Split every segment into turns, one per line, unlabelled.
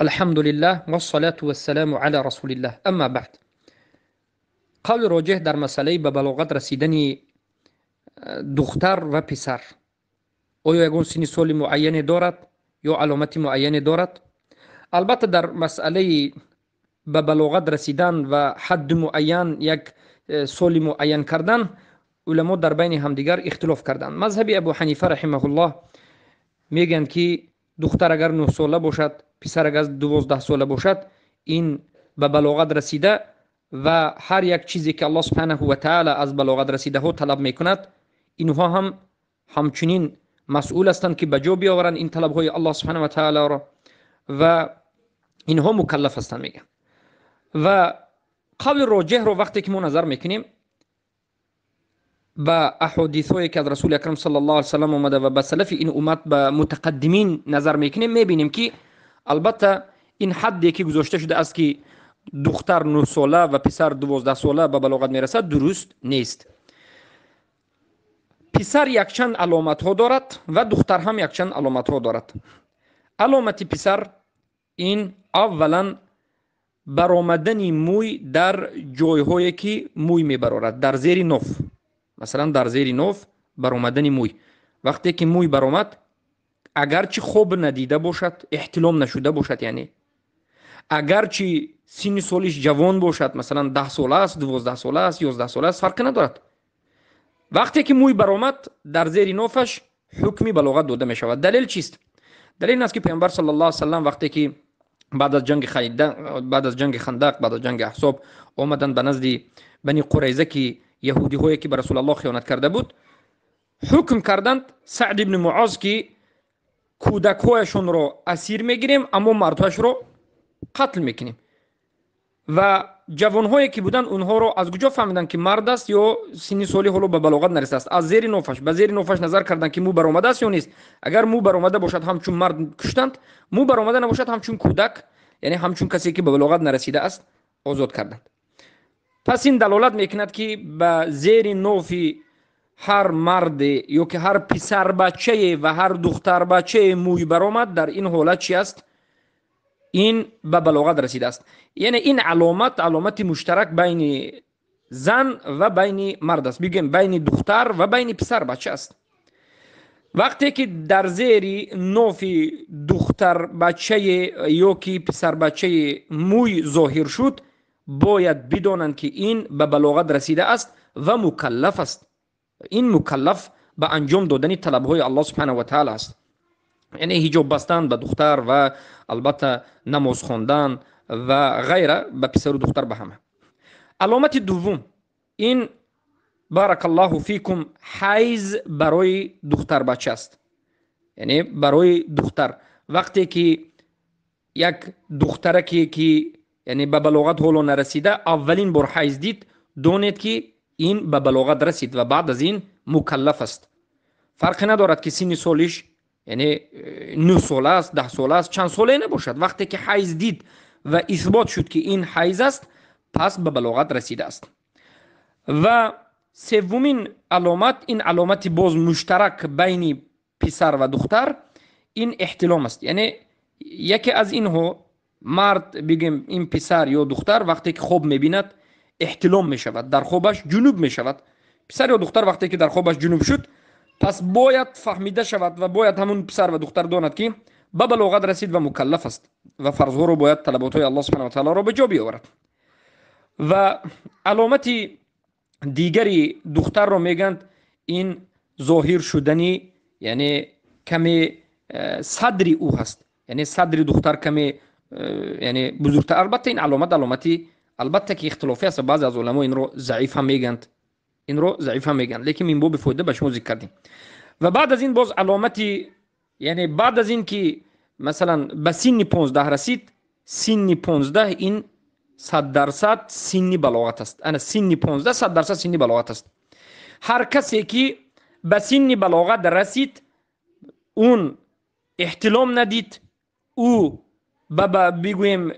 Алҳамдулиллаҳ вассалату вассаламу ала расулиллаҳ. Амма баъд. Қавли роҷеҳ дар масъалаи ба балоғат расидани духтар ва писар. Оё ягон синни соли муайяне дорад ё аломати муайяне дорад? Албатта, дар масъалаи ба балоғат расидан ва ҳадди муайян, як соли муайян кардан, уламо дар байни ҳамдигар ихтилоф карданд. Мазҳаби Абу Ҳанифа раҳимаҳуллоҳ мегӯянд, ки духтар агар 9 сола бошад, писар агар 12 сола бошад, ин ба балоғат расида ва ҳар як чизе ки Аллоҳ субҳанаҳу ва таъала аз балоғат расидаҳо талаб мекунад, инҳо ҳам ҳамчунин масъул ҳастанд, ки ба ҷо биёваранд ин талабҳои Аллоҳ субҳанаҳу ва таъаларо ва инҳо мукаллаф ҳастанд, мегӯянд. Ва қавли роҷеҳро вақте ки мо назар мекунем ба аҳодисҳое ки аз Расули Акрам саллаллоҳу алайҳи васаллам омада ва ба салафи ин уммат, ба мутақаддимин назар мекунем, мебинем ки албатта ин ҳадде ки гузошта шудааст, ки духтар 9 сола ва писар 12 сола ба балоғат мерасад, дуруст нест. Писар якчанд аломатҳо дорад ва духтар ҳам якчанд аломатҳо дорад. Аломати писар ин аввалан баромадани мӯй дар ҷойҳое ки мӯй мебарорад, дар зери ноф. Масалан, дар зери ноф баромадани мӯй. Вақте ки мӯй баромад, агарчи хоб надида бошад, эҳтилом нашуда бошад, яъне агарчи синни солиш ҷавон бошад, масалан, 10 сола аст, 12 сола аст, 11 сола аст, фарқе надорад. Вақте ки мӯй баромад дар зери нофаш, ҳукми балоғат дода мешавад. Далел чист? Далел ин аст, ки Паёмбар саллаллоҳу алайҳи васаллам вақте ки баъд аз ҷанги Хайда, баъд аз ҷанги Хандақ, баъд аз ҷанги Аҳзоб омаданд ба назди Бани Қурайза, ки яҳудиҳое ки ба Расулаллоҳ хиёнат карда буд, ҳукм карданд Саъд ибни Муоз, ки кӯдакҳояшонро асир мегирем, аммо мардҳояшро қатл мекунем. Ва ҷавонҳое ки буданд, онҳоро аз куҷо фаҳмиданд, ки мард аст ё синни соли ҳоло ба балоғат нарасидааст? Аз зери нофаш, ба зери нофаш назар карданд, ки мӯ баромадааст ё нест. Агар мӯ баромада бошад, ҳамчун мард куштанд, мӯ баромада набошад, ҳамчун кӯдак, яъне ҳамчун касе ки ба балоғат нарасидааст, озод карданд. Пас ин далолат мекунад, ки ба зери нофи ҳар марде ё ки ҳар писарбачае ва ҳар духтарбачае мӯй баромад, дар ин ҳолат чи аст? Ин ба балоғат расидааст. Яъне ин аломат аломати муштарак байни зан ва байни мард аст, бигӯем, байни духтар ва байни писарбача аст. Вақте ки дар зери нофи духтарбачае ё ки писарбачаи мӯй зоҳир шуд, бояд бидонанд, ки ин ба балоғат расидааст ва мукаллаф аст. Ин мукаллаф ба анҷом додани талабҳои Аллоҳ субҳанаҳу ва таъала аст, яъне ҳиҷоб бастан ба духтар ва албатта намоз хондан ва ғайра ба писару духтар, ба ҳама. Аломати дуввум ин, баракаллоҳу фикум, ҳайз барои духтарбача аст, яъне барои духтар. Вақте ки як духтараке ки яъне ба балоғат ҳоло нарасида, аввалин бор ҳайз дид, донед, ки ин ба балоғат расид ва баъд аз ин мукаллаф аст. Фарқе надорад, ки синни солиш яъне 9 сола аст, 10 сола аст, чанд соле набошад. Вақте ки ҳайз дид ва исбот шуд, ки ин ҳайз аст, пас ба балоғат расидааст. Ва севумин аломат, ин аломати боз муштарак байни писар ва духтар, ин эҳтилом аст. Яъне яке аз инҳо, мард бигем, ин писар ё духтар, вақте ки хоб мебинад, эҳтилом мешавад, дар хобаш ҷунуб мешавад. Писар ё духтар вақте ки дар хобаш ҷунуб шуд, пас бояд фаҳмида шавад ва бояд ҳамун писар ва духтар донад, ки ба балоғат расид ва мукаллаф аст ва фарзҳоро бояд, талаботҳои Аллоҳ субҳанаҳу ва таъалоро ба ҷо биёварад. Ва аломати дигари духтарро мегӯянд, ин зоҳир шудани яъне каме садри ӯ ҳаст, яъне садри духтар каме яъне бузургтар. Албатта, ин аломат аломати албатта ки ихтилофӣ аст ва баъзе аз уламо инро заиф ҳам мегӯянд, инро заиф ҳам мегӯянд, лекин мин боби фоида ба шумо зикр кардем. Ва баъд аз ин боз аломати, яъне баъд аз ин ки масалан ба синни 15 расид, синни 15 ин 100% синни балоғат аст. Ана синни 15 100% синни балоғат аст. Ҳар касе ки ба синни балоғат расид, он эҳтилом надид, ӯ ба бигӯем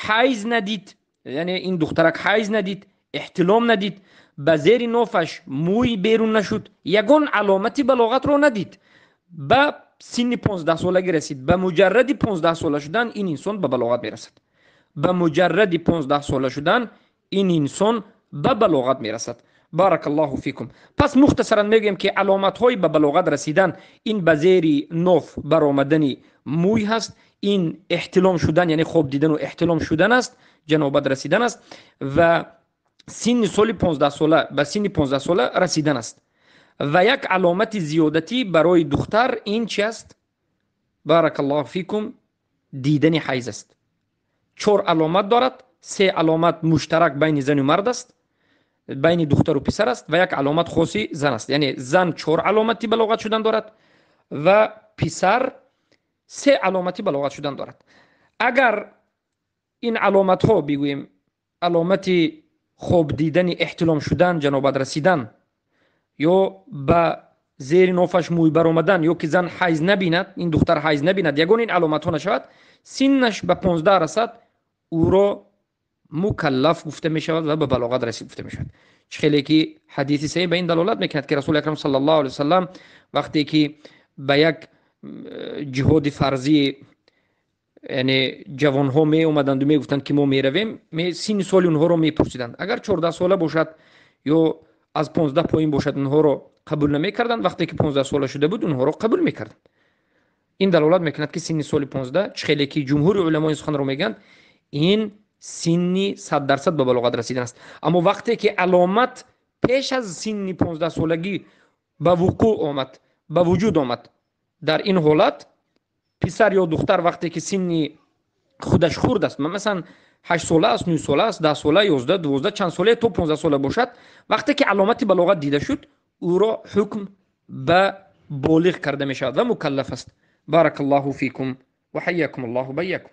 ҳайз надид, яъне ин духтарак ҳайз надид, эҳтилом надид, ба зери нофаш мӯй берун нашуд, ягон аломати балоғатро надид, ба синни 15 солагӣ расид, ба муҷарради 15 сола шудан ин инсон ба балоғат мерасад. Ба муҷарради 15 сола шудан ин инсон ба балоғат мерасад. بارك الله فيكم. Пас мухтасаран мегӯем, ки аломатҳои ба балоғат расидан ин ба зери ноф баромадани мӯй ҳаст, ин эҳтилом шудан, яъне хоб дидану эҳтилом шудан аст, ҷанобат расидан аст ва синни соли 15 сола, ба синни 15 сола расидан аст. Ва як аломати зиёдатӣ барои духтар ин чи аст? بارك الله فيكم, дидани ҳайз аст. Чор аломат дорад. Се аломат муштарак байни зану мард аст, байни духтару писар аст ва як аломат хоси зан аст. Яъне зан чор аломати балоғат шудан дорад ва писар се аломати балоғат шудан дорад. Агар ин аломатҳо, бигӯем, аломати хоб дидани эҳтилом шудан, ҷанобат расидан ё ба зери нофаш мӯй баромадан, ё ки зан ҳайз набинад, ин духтар ҳайз набинад, ягон ин аломатҳо нашавад, синнаш ба 15 расад, ӯро мукаллаф гуфта мешавад ва ба балоғат расид гуфта мешавад. Чӣ хеле ки ҳадиси саҳеҳ ба ин далолат мекунад, ки Расули акрам صلى الله عليه وسلم вақте ки ба як ҷиҳоди фарзӣ, яъне ҷавонҳо меомаданду мегуфтанд, ки мо меравем, синни соли онҳоро мепурсиданд. Агар 14 сола бошад ё аз 15 поин бошад, онҳоро қабул намекарданд. Вақте ки 15 сола шуда буд, онҳоро қабул мекарданд. Ин далолат мекунад, ки синни соли 15, чӣ хеле ки ҷумҳури уламо ин суханро мегӯянд, ин синни 100% ба балоғат расидан аст. Аммо вақте ки аломат пеш аз синни 15 солагӣ ба вуқӯъ омад, ба вуҷуд омад, дар ин ҳолат писар ё духтар вақте ки синни худаш хурд аст, масалан, 8 сола аст, 9 сола аст, 10 сола, 11, 12, чанд соле то 15 сола бошад, вақте ки аломати балоғат дида шуд, ӯро ҳукм ба болиғ карда мешавад ва мукаллаф аст. بارك الله فيكم وحياكم الله بياكم.